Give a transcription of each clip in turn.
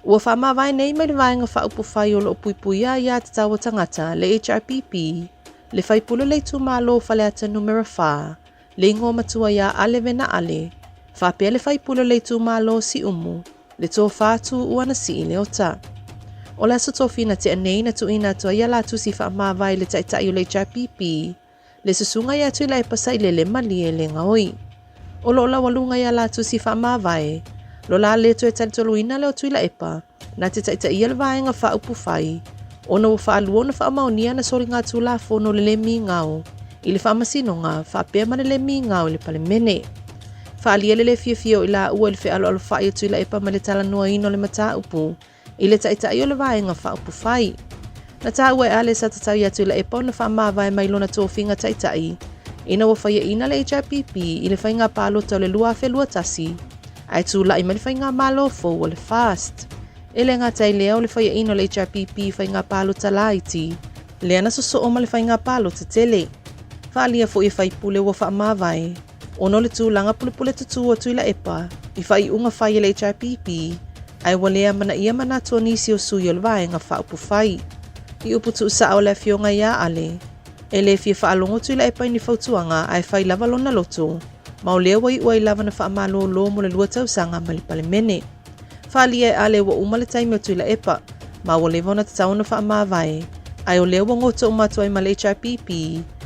Ua faamavae nei mai le Vaega Faaupufai o lo o puipuia aia tatau a tagata, le HRPP, le faipule o le itumalo o Faleata Numera 4, le igoa matua ia Ale Vena Ale, faapea le faipule o le itumalo o Siumu, le Tofa Tuuana Sii Leota. O le aso tofi na tea nei na tuuina atu ai a la tusi faamavae i le taitai o le HRPP, le susuga ia Tuilaepa Sailele Malie Legaoi. O lo o laualuga i a la tusi faamavae, lo la le toe talitoluina lea o Tuilaepa, na te taitaia le Vaega Faaupufai, ona ua faalua ona faamaonia ana soligatulafono le le migao i le Faamasinoga faapea ma le le migao i le Palemene. Faaalia le le fiafia o i laua i le fealoalofa'i o Tuilaepa mai le talanoaina o le mataupu i le taitai o le Vaega Faaupufai. Na taua e Ale sa tatau ia Tuilaepa ona faamavae mai lona tofiga taitai ina ua faiaina le HRPP i le faiga palota o le 2021 ae tulai mai le faigamalo fou o le FAST. E le gata i lea o le faiaina o le HRPP i faiga palota laiti, lea na sosoo ma le faiga palota tele. Faaalia foi e faipule ua faamavae ona o le tulaga pulepule tutū o Tuilaepa i faaiuga fai a le HRPP ae ua le amanaia manatu o nisi o sui o le Vaega Faaupufai. I upu tuusao a le Afioga ia Ale, e le fia faalogo Tuilaepa i ni fautuaga ae fai lava lona loto, ma o lea ua iu ai lava na faamalōlō mo le lua tausaga mai le Palemene. Faaalia e Ale ua uma le taimi o Tuilaepa, ma ua leva ona tatau ona faamavae, ae o lea ua goto uma atu ai ma le HRPP,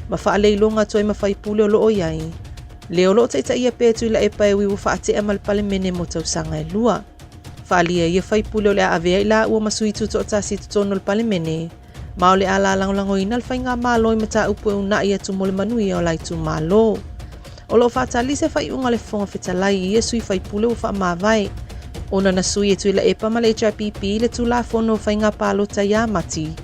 ma faaleiloga atu ai ma faipule o lo o i ai, lea o lo o taitaia pea e Tuilaepa e ui ua faatea ma le Palemene mo tausaga e lua. Faaalia e ia faipule o le a avea i laua ma sui tutoatasi i totonu o le Palemene, ma o le a lagolagoina le faigamalo i mataupu e uunai atu mo le manuia o la itumalo. O lo o faatali se faaiuga a le Fofoga Fetalai i ia sui faipule ua faamavae, ona na sui e Tuilaepa ma le HRPP le Tulafono o Faiga Palota ia Mati,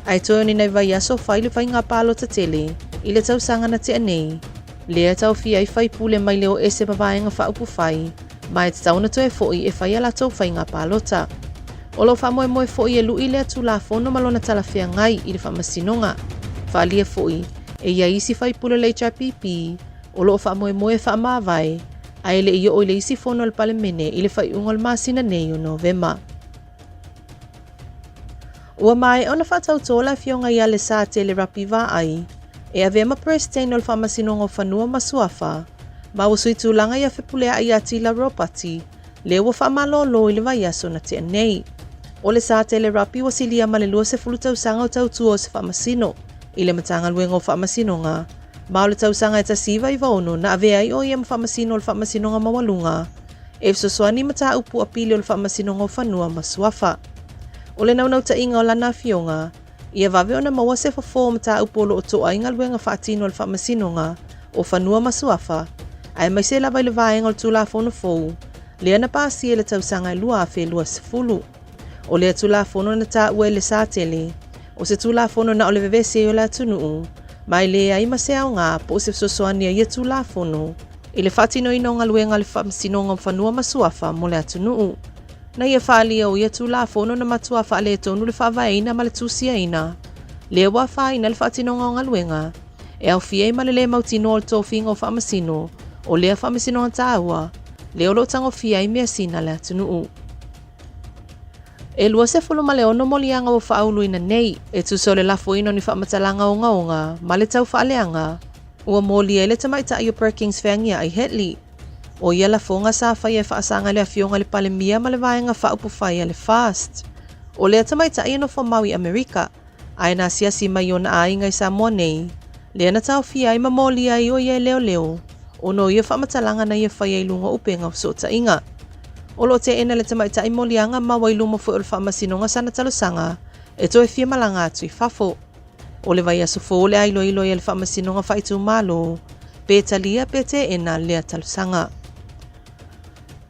ae toe o ni nai vaiaso fai le faiga palota tele i le tausaga na tea nei, lea e taofia ai faipule mai le o ese ma Vaega Faaupufai ma e tatau ona toe foi e fai a latou faiga palota. O lo o faamoemoe foi e lu'i lea Tulafono ma lona talafeagai i le Faamasinoga. Faaalia foi, e i ai isi faipule o le HRPP o lo o faamoemoe e faamavae ae le i oo i le isi fono a le Palemene i le faaiuga o le masina nei o Novema. Ua maea ona faatautō le Afioga ia Lesatele Rapi Vaai e avea ma Peresetene o le Faamasinoga o Fanua ma Suafa, ma ua sui tulaga ia Fepulea'i ia Tila Ropati, lea ua faamalōlō i le vaiaso na tea nei. O Lesatele Rapi ua silia ma le 20 tausaga o tautua o se faamasino i le Matagaluega o Faamasinoga, ma o le tausaga e 1996 na avea ai o ia ma faamasino o le Faamasinoga Maualuga e fesoasoani i mataupu apili o le Faamasinoga o Fanua ma Suafa. O le naunautaiga o lana afioga, ia vave ona maua se fofo o mataupu o lo o toa ai galuega faatino a le Faamasinoga o Fanua ma Suafa, aemaise lava i le vaega o le Tulafono fou lea na pasia i le tausaga e 2020. O lea Tulafono na taua e Lesatele, o se Tulafono na o le vevesi ai o le atunuu, ma e leai ma se aoga po o se fesoasoani a ia Tulafono i le faatinoina o galuega a le Faamasinoga o Fanua ma Suafa mo le atunuu. Na ia faaalia o ia Tulafono na matua faaletonu le faavaeina ma le tusiaina, lea ua afaina le faatinoga o galuega e aofia ai ma le lē mautinoa o le tofiga o faamasino o lea faamasinoga taua, lea o lo o tagofia ai measina a le atunuu. E 26 moliaga ua faauluina nei e tusa o le lafoina o ni faamatalaga ogaoga ma le taufaaleaga ua molia ai le tamaitai o Perkins Feagia'i Headley. ʻO ia lafoga sa faia e faasaga i le afioga i le Palemia ma le Vaega Faaupufai a le FAST. ʻO lea tamaitai e nofo mau i ʻAmerika, ae na asiasi mai i ona aiga i Samoa nei, lea na taofia ai ma molia ai ʻo ia e leoleo ona o ia faamatalaga na ia faia i luga o upega o fesootaiga. O lo o teena le tamaitai moliaga maua i luma foi o le Faamasinoga sana talosaga e toe fia malaga atu i fafo. ʻO le vaiaso fou o le a iloilo ai e le Faamasinoga Faaitumalo pe talia pe teena lea talosaga.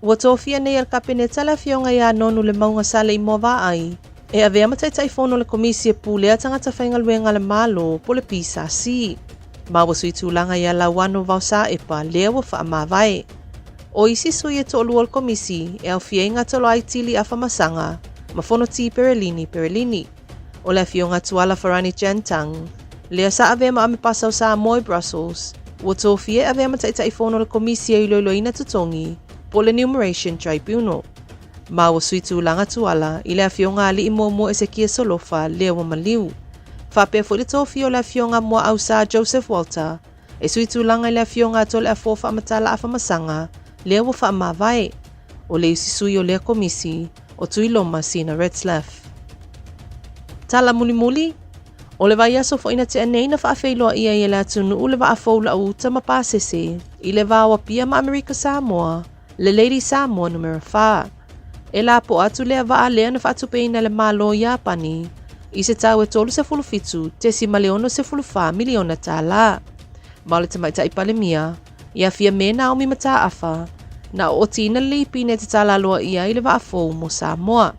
Ua tofia nei e le Kapeneta le Afioga ia Nonu Lemauga Saleimoa Vaai e avea ma Taitaifono o le Komisi e Pulea Tagata Faigaluega a le Malo po o le PSC. Ma ua sui tulaga ia Lauano Vaosaepa lea ua faamavae. ʻO isi sui e toalua o le Komisi e aofia ai Gatoloai Tili Afamasaga ma Fonoti Perelini Perelini. ʻO le Afioga Tuala Farani Jantang, lea sa avea ma Amepasa o Samoa i Brussels, ua tofia e avea ma Taitaifono o le Komisi e Iloiloina Totogi, po o le Numeration Tribunal. Ma ua sui tulaga tuala i le Afioga Alii muamua Esekia Solofa lea ua maliu. Faapea foi le tofia o le Afioga Muaausa Joseph Walter e sui tulaga i le Afioga a Toleafoa Faamatala Afamasaga lea ua faamavae. O le isi sui o lea komisi, o Tuiloma Sina Retzlaff. Tala mulimuli, O le vaiaso foi na tea nei na faafeiloai ai e le atunuu le vaa fou lau uta ma pasese i le va o Apia ma Amerika Samoa, le Lady Samoa Numera 4. E lapoa atu lea vaa lea na faatupeina e le Malo o Iapani i se tau e $37.64 miliona tālā. Ma o le Tamaitai Palemia, ia Fiame Naomi Mataafa, na ootiina le leipine e tatala aloaia ai le vaa fou mo Samoa.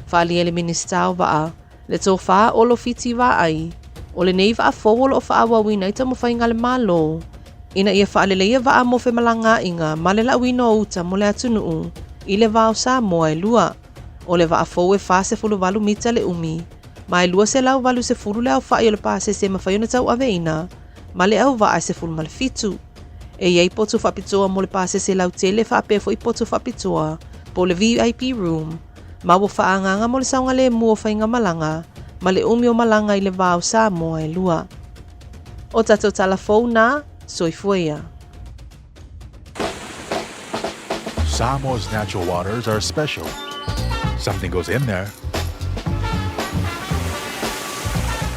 Faaalia e le Minisita o Vaa, le tofa o Lofiti Vaai, o lenei vaa fou o lo o faaauauina ai taumafaiga a le Malo ina ia faaleleia vaa mo femalagaaiga ma le lauina o uta mo le atunuu i le va o Samoa e lua. O le vaa fou e 48 mita le umi ma e 280 le aofai o le pasese e mafai ona tauaveina ma le auvaa e 17. E i ai potu faapitoa mo le pasese lautele faapea foi potu faapitoa po o le VIP room ma ua faaagaaga mo le saogalemu o faigamalaga ma le umi o malaga i le va o Samoa e lua. O tatou tala fou nā, soifua ia. Samoa's natural waters are special. Something goes in there,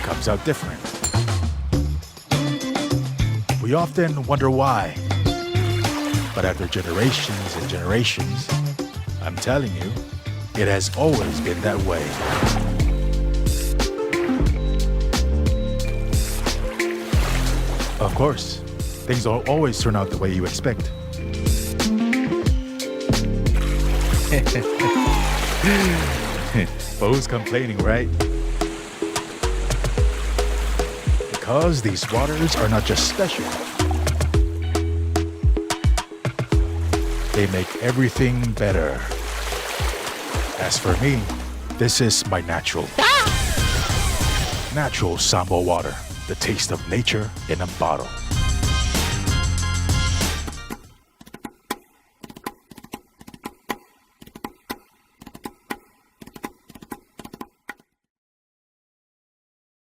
comes out different. We often wonder why. But after generations and generations, I'm telling you, it has always been that way. Of course, things don't always turn out the way you expect. But who's complaining, right? Because these waters are not just special, they make everything better. As for me, this is my natural. Natural Samoa water, the taste of nature in a bottle.